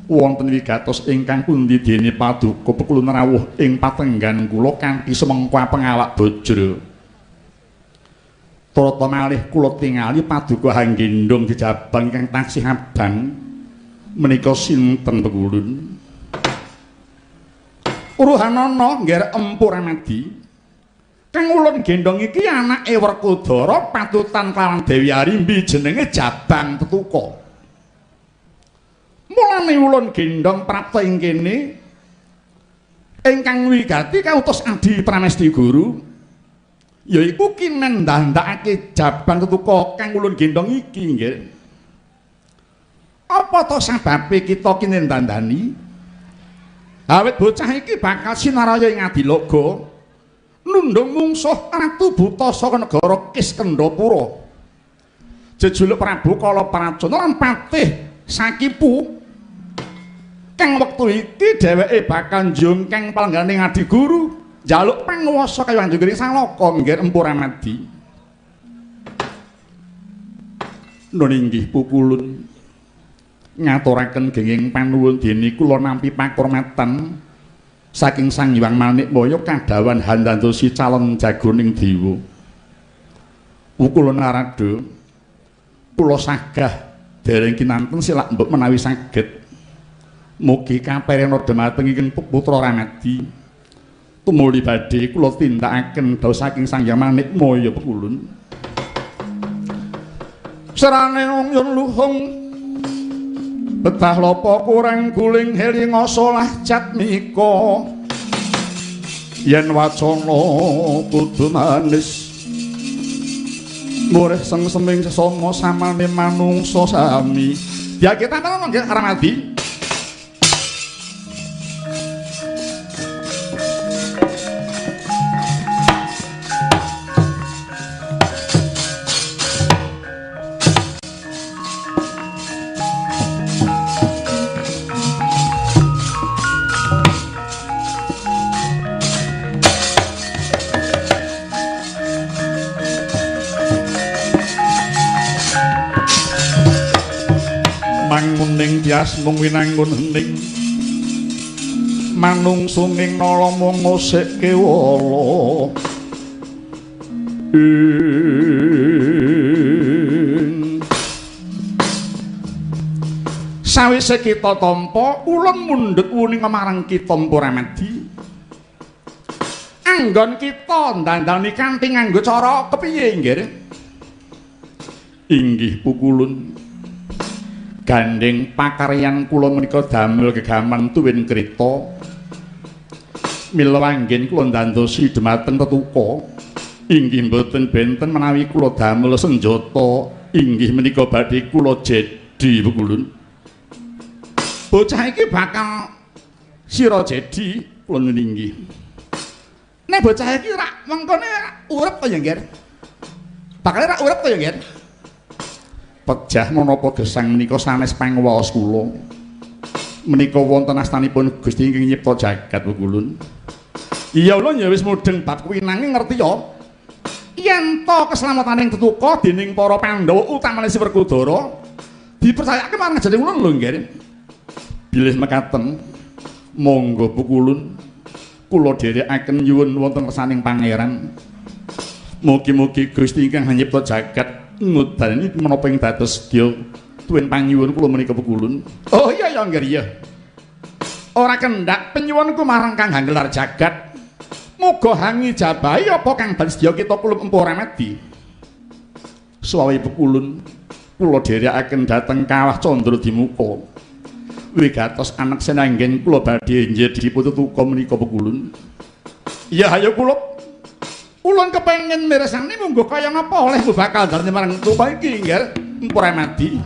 Wonten wigatos ingkang pundi dene paduka pekulun rawuh ing patenggan kula kanthi semengko pengawak bojro. Turta malih kula tingali paduka hanggendhong jejabang ingkang taksih abang menika sinten pekulun? Uruhanana ngger Empu Ramadi. Kang ulun gendhong iki anake Werkudara patutan kelawan Dewi Arimbi jenenge Jabang Tetuka. Mulane ulun gendhong prapta ing kene ingkang wigati kautus Adi Pramesti Guru yaiku kinen ndandakake Jabang Tetuka kang ulun gendhong iki nggih. Apa to sababe kita kinen dandani? Awit bocah iki bakal sinaraya ing Adiloga nundung mungsuh Ratu Buta saka negara Kiskendhapura. Jejuluk Prabu Kala Pracana lan Patih Sakipu. Kang wektu iki dheweke bakal njungkeng palenggane Adiguru njaluk panguwasa kaya anjing Salaka nggih Empu Ramadi. Nun inggih pukulun ngaturaken genging panuwun dene kula nampi pakurmatan saking Sang Hyang Manikmaya kadhawan handantosi calon jagoning dewa. Pukulun Narada kula sagah dereng kinanten silak mbok menawi saged. Mugi kaperena dhumateng ingkang putra Ramadi. Tumuli badhe kula tindakaken dawuh saking Sang Hyang Manikmaya pekulun. Serane yen luhung betah lopo kurang guling helinga solah jatmika yen wacana kudu manis murih sengseming sesama samane manungsa sami. Ya kita menawa nggih Ramadi. Manguning tias mung winangun hening manungsunging nala mung ngosik kewala sawise kita tampa ulun mundhut wuninga marang kita Empu Ramadi. Anggon kita ndandani kanthi nganggo cara kepiye nggih? Inggih pukulun. Gandeng pakaryan kula menika damel gegaman tuwin krita. Mila anggen kula ndandosi dhumateng tetuka. Inggih mboten benten menawi kula damel senjata inggih menika badhe kula jedi pukulun. Bocah iki bakal sira jedi kula inggih. Nek bocah iki rak mengkone urip kaya nggih. Bakale rak urip kaya nggih. Pejah menapa gesang menika sanes pangwaos kula. Menika wonten astanipun Gusti ingkang nyipta jagat pukulun. Iya ulun ya wis mudheng bab kuwi nanging ngerti ya. Yen to keselamataning tetuka dening para Pandhawa utamane si Werkudara dipercayake marang jeneng ulun lho nggih. Bilih mekaten monggo pukulun kula dherekaken nyuwun wonten kersaning pangeran. Mugi-mugi Gusti ingkang nyipta jagat ngudani menapa ing dados dya tuwin panyuwun kula menika pukulun. Oh iya ya nggih iya. Ora kendhak penyuwunku marang Kang Hanggelar jagat. Muga hangi jabahi apa kang badhe sedya kita kulup Empu Ramadi. Suwawi pukulun kula dherekaken dhateng Kawah Candra Dimuka. Wigatos anak senanggen kula badhe njedi putuka menika pukulun. Iya ayo kulup. Ulun kepengin mirsani munggo kaya ngapa oleh bakal darane marang tuka iki nggih Empu Ramadi.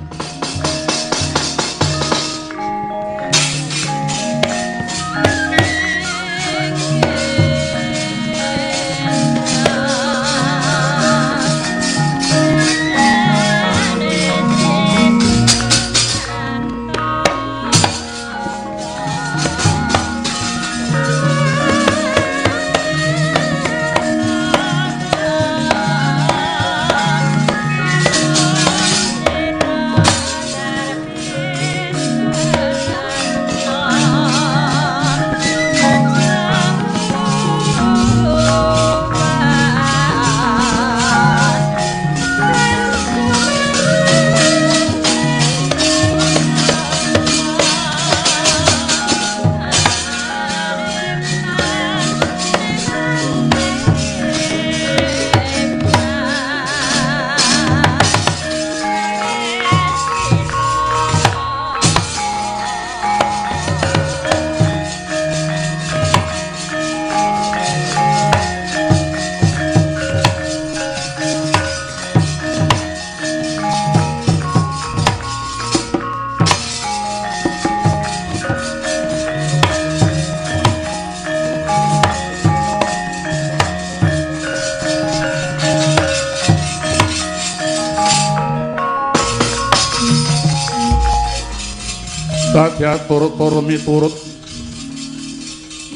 Dadi atur-tur miturut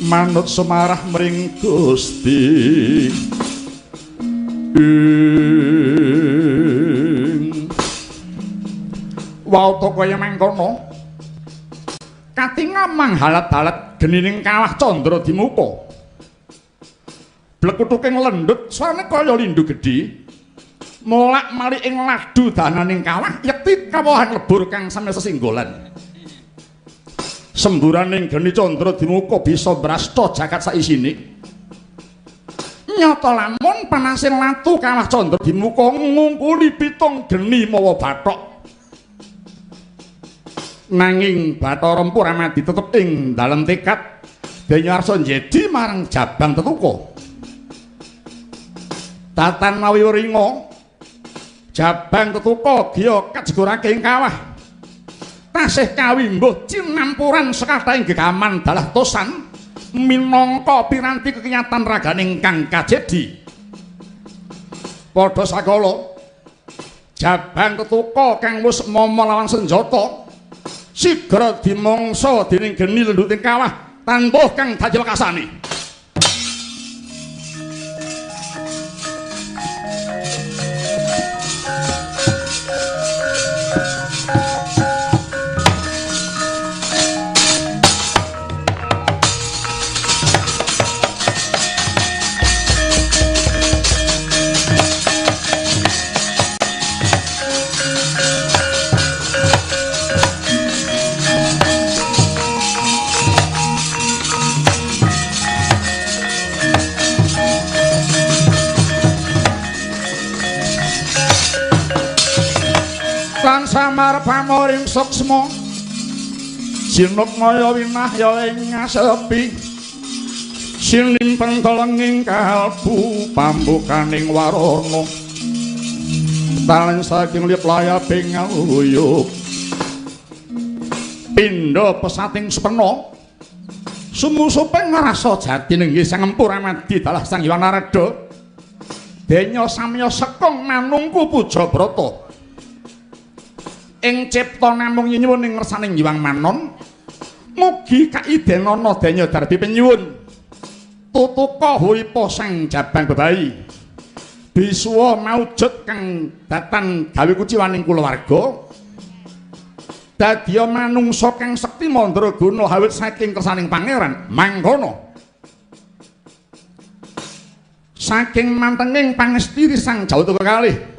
manut semarah mring Gusti. Wauta kaya mangkono katingal manghalat-halat genining kawah Candra Dimuka. Blekutuking lendhut swarane kaya lindu gedhe. Molak-malik ing ladu dananing kawah yekti kawohan lebur kang sami sesinggolan. Semburaning geni Candra Dimuka bisa mrasta jagat saisine. Nyata lamun panasing latu kawah Candra Dimuka ngungkuli pitung geni mawa bathok. Nanging Bathara Empu Ramadi tetep ing dalem tekad denya arsa njedi marang Jabang Tetuka. Tatan mawi ringa Jabang Tetuka giya kajegurake ing kawah. Tasih kawimbuh cinampuran sekathahing gegaman dalah tosan minangka piranti kekiyatan raganing kang kajedi. Padha sakala Jabang Tetuka kang wis momo lawan senjata sigra dimangsa dening geni lendhuting kawah tanpa kang dadi wekasane. Samar pamoring suksma sinukmaya winahya ing ngasepi sinimpeng telenging kalbu pambukaning warana talen saking lip layaping nguyup pindha pesating sepena sumusuping ngrasa jati nenggih Sang Empu Ramadi dalah Sang Hyang Narada denya samya sekung manungku puja brata ing cipta namung nyuwun ing ngersaning Hyang Manon mugi kaidenana denya darbi penyuwun tutuka huripa Sang Jabang Bebai bisuwa maujud kang datan gawe kuciwaning kulawarga dadiya manungsa kang sekti mandraguna awit saking kersaning pangeran mangkono saking mantenging pangestiri Sang Jawata kalih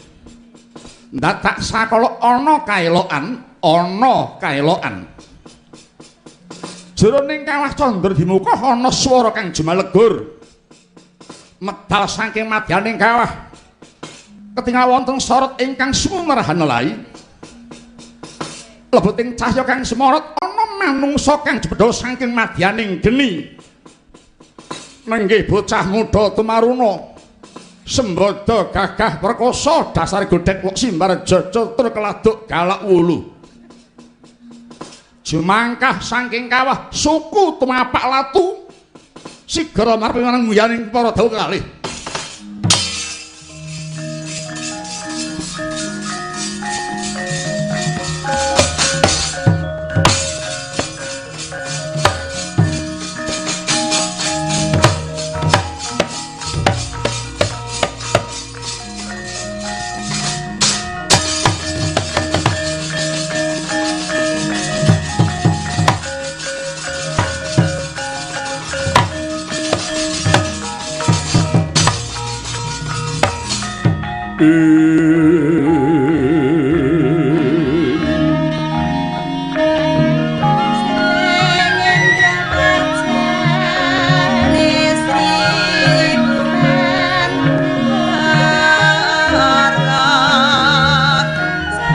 dadak sakala ana kaelokan, ana kaelokan. Jroning kawah Candra Dimuka ana swara kang jumalegur. Medal saking madyaning kawah. Ketingal wonten sorot ingkang sumerahan lelai. Lebeting cahya kang semorot ana manungsa kang jebedhol saking madyaning geni. Nenggih bocah muda tumaruna. Sembada gagah perkasa dasar godhek wek simbar jaja tur keladuk galak wulu. Jumangkah saking kawah suku tumapak latu sigara marep marang nguyaning para dawuh kalih.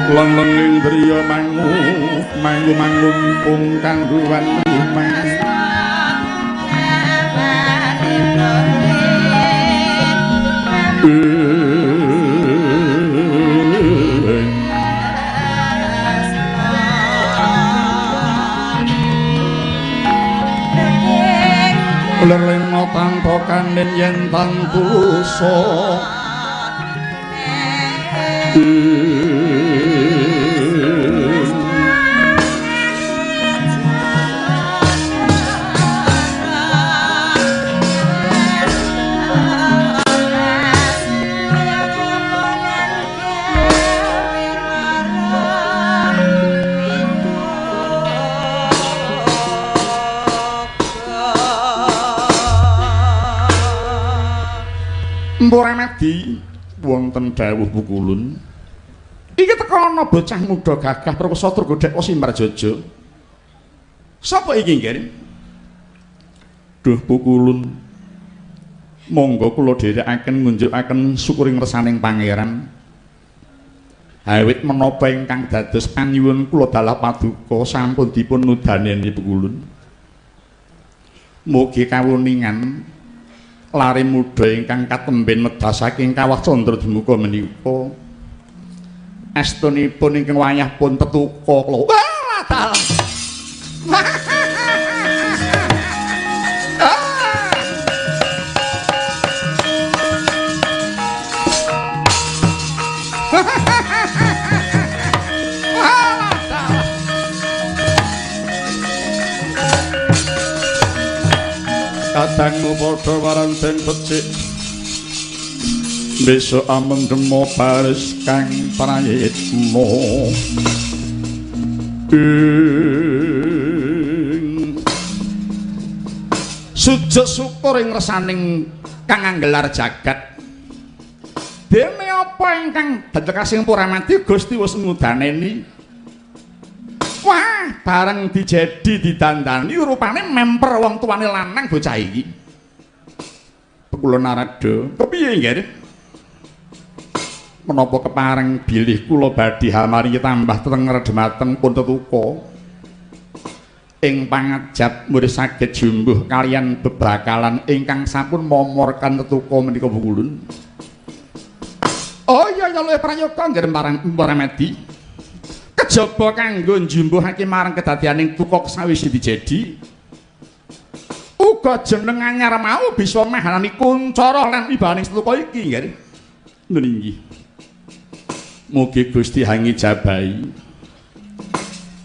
Leng-lenging driya mangu mangu mangumpung kangguwan lumah. Lerlena tanpa kandhen yen tantulusa Empuramadi wonten dawuh Pukulun. Iki teka ana bocah muda gagah perkasa tur godhek Simrajaja. Sapa iki, Nggih? Duh Pukulun. Monggo kula dherekaken ngunjukaken syukuring resaning pangeran. Awit menapa ingkang dados panyuwun kula dalah paduka sampun dipun nudaneni Pukulun. Mugi kawuningan lare muda ingkang katemben medhas saking kawah Candra Dimuka menika estunipun ingkang wayah pun tetuka kula. Wah, dalah. Kadangmu padha waranten becik besok amendemo baris kang prayitna ing sujud syukur ing resaning kang anggelar jagat. Dene apa ingkang dadekasing Puramadi Gusti wis ngudaneni. Wah, bareng dijedi didandani rupane memper wong tuane lanang bocah iki. Kula Narada, kepiye nggih? Menapa kepareng bilih kula badhe hamari tambah tetenger dhumateng pun tetuka. Ing pangajap murid saged jumbuh kaliyan bebakalan ingkang sampun momorkan tetuka menika Pukulun. Oh iya ya luwih prayoga nggih marang Puramadi. Kejaba kanggo njumbuhake marang kedadianing tuka sawise dijedi uga jeneng anyar mau bisa mahanani kuncara lan wibawaning setuka iki nggih. Nun inggih. Mugi Gusti hangijabahi.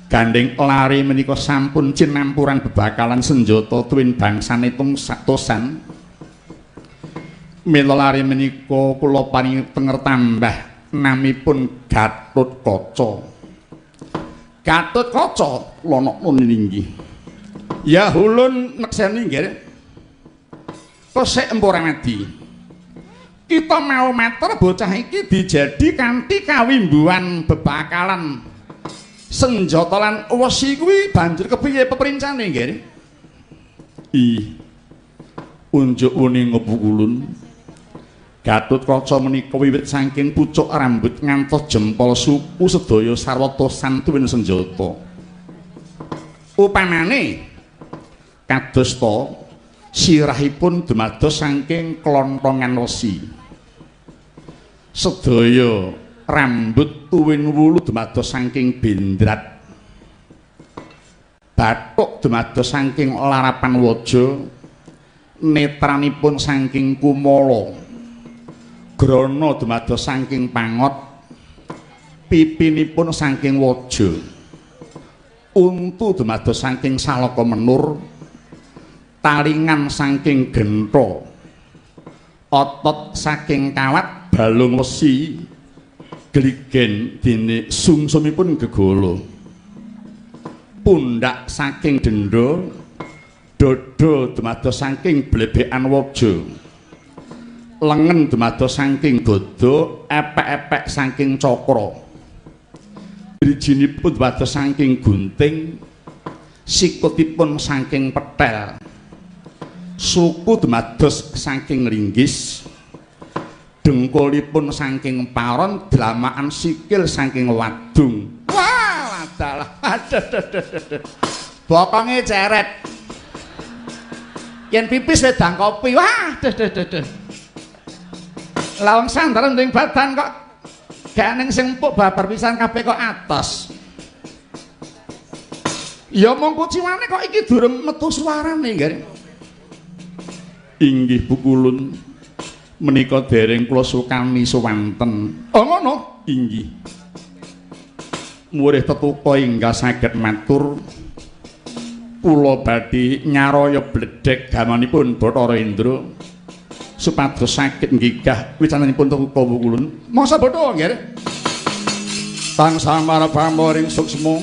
Gandeng lare menika sampun cinampuran bebakalan senjata tuwin bangsane tosan. Mila lare menika kula paringi tenger tambah namipun Gatotkaca. Gatotkaca lono nun inggih. Ya hulun nekseni nggih. Kosek Empuramadi. Kita mau matur bocah iki dijadi kanthi kawimbuhan bebakalan senjata lan wesi kuwi banjur kepiye peprincane nggih? Ih. Unjuk wening Pukulun. Gatotkaca menika wiwit saking pucuk rambut ngantos jempol suku sedaya sarwa tosan tuwin senjata. Upamane kadosta sirahipun dumados saking klontongan wesi. Sedaya rambut tuwin wulu dumados saking bendrat. Bathuk dumados saking larapan waja, netranipun saking kumala. Grana dumados saking pangot, pipinipun saking waja, untu dumados saking salaka menur, talingan saking gentha, otot saking kawat balung wesi, gligen dene sungsumipun gegala, pundak saking denda, dada dumados saking blebekan waja, lengen dumados saking gada, epek-epek saking cakra, drijinipun dumados saking gunting, sikutipun saking petel, suku dumados saking ringgis, dengkulipun saking paron, dlamaan sikil saking wadung. Wah, dalah. Bokonge ceret. Yen pipis wedang kopi. Wah, duh duh duh duh. Lawang sandaran ning badan kok gak ning sing empuk babar pisan kabeh kok atos. Ya mung kuciwane kok iki durung metu suarane nggih. Inggih Pukulun, menika dereng kula sukani suwanten. Oh ngono? Inggih. Murih tetuka ingkang saged matur, kula badhe nyaraya bledhek gamanipun Bathara Indra supados saged nggigah wicananipun tetuka Pukulun. Mangsa bodho nggih. Tang samar pamoring suksma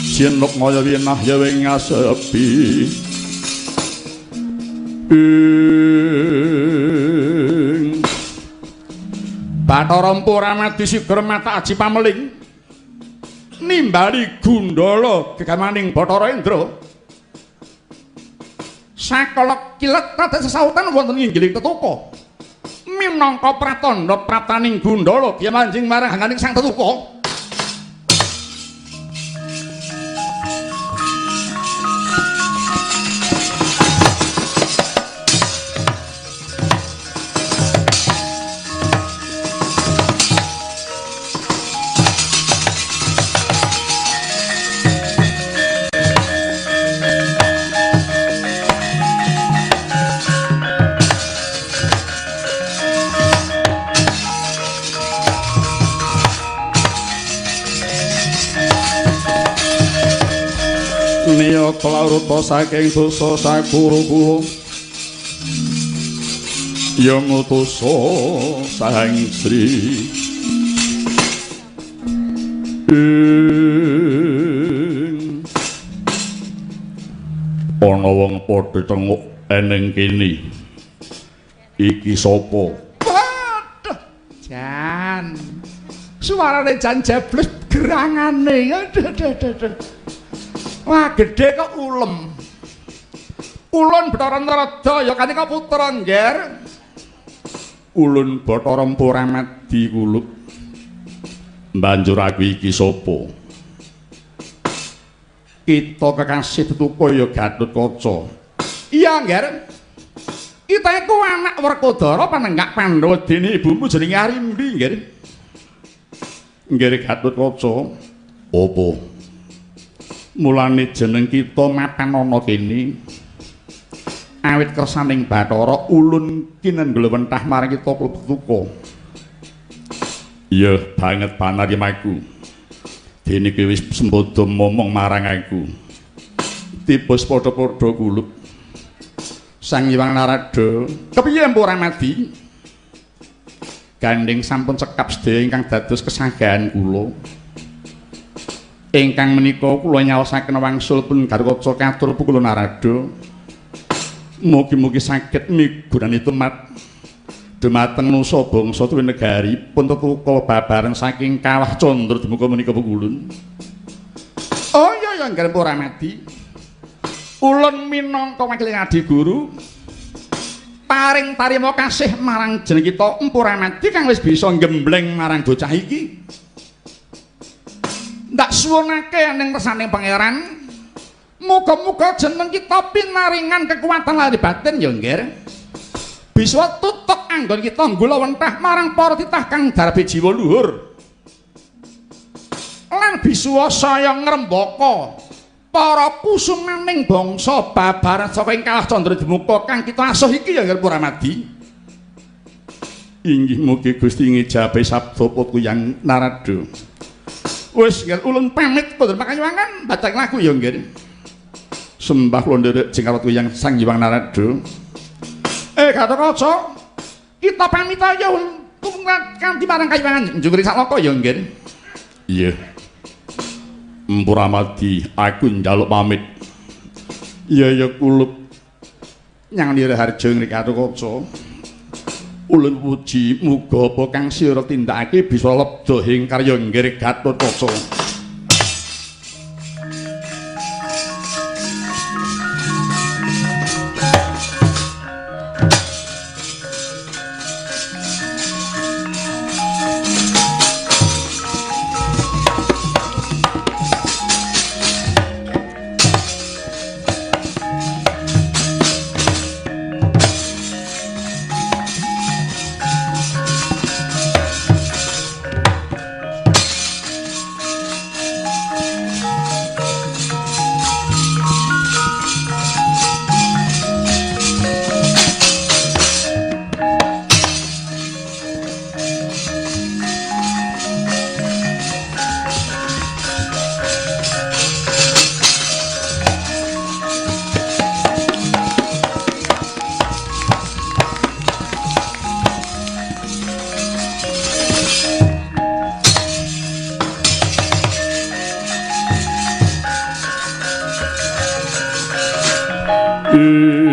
sinuk ngaya winah ya ing ngasepi. Ing Bathara Empu Ramadi sigra mata aji pameling nimbali gundala gegamaning Bathara Indra. Sakelek kilet dados sesautan wonten inggiling tetuka. Minangka pratandha praptaning gundala kiya manjing marang hangganing sang tetuka. Kalarupa saking dosa sakuru-kuru ya ngutusa Sang Sri ing ana wong padha tenguk eneng kene iki sapa? Waduh, jan suarane jan jebles gerangane. Aduh aduh aduh. Wah, gedhe kok ulem. Ulun Bathara Narada ya kanika putra nggih. Ulun Bathara Empu Ramadi kulup. Banjur aku iki sapa? Kita kekasih tetuka ya Gatotkaca. Iya, nggih. Kita iku anak Werkudara panenggak Pandhawa dene ibumu jenenge Arimbi, nggih. Nggih Gatotkaca. Apa? Mulane jeneng kita mapan ana kene awit kersaning Bathara ulun kinenggel wentah marang kita klebu. Iya banget panarimaku. Dene kowe wis sembodo momong marang aku. Tibus padha-padha kulup. Sang Hyang Narada, kepiye Empu Ramadi? Gandeng sampun cekap sedaya ingkang dados kesanggahan kula. Ingkang menika kula nyaosaken wangsul pun Gatotkaca katur pukul Narada. Mugi-mugi saged migunani tumat dumateng nusa bangsa tuwin negari pun tetuka babareng saking kawah candra dumuka menika pukulun. Oh iya ya nggih Empu Ramadi. Ulun minangka wakil adi guru paring tarima kasih marang jeneng kita Empu Ramadi kang wis bisa nggembleng marang bocah iki. Ndak suwunake ning kersaning pangeran. Muga-muga jeneng kita pinaringan kekuatan lahir batin ya nggih. Bisa tutuk anggon kita nggulawentah marang para titah kang darbe jiwa luhur. Lan bisa saya ngrembaka para kusumaning bangsa babaran saka ing kalah candra dimuka kang kita asuh iki ya nggih Empu Ramadi. Inggih mugi Gusti ngijabahi sabda Kuyang Narada. Wis nggih ulun pamit kondur makayuwangan bacang lagu ya nggih. Sembah kula nderek jeng kawat Kuyang Sang Hyang Narada. Gatotkaca, kita pamit aja kanthi marang kayuwangan njungkri salaka ya nggih. Iya. Empu Ramadi, aku njaluk pamit. Iya ya kulup. Nyang Niraharja nggih Gatotkaca. Ulun puji muga apa kang sira tindakake bisa lebda ing karya nggih Gatotkaca. Ing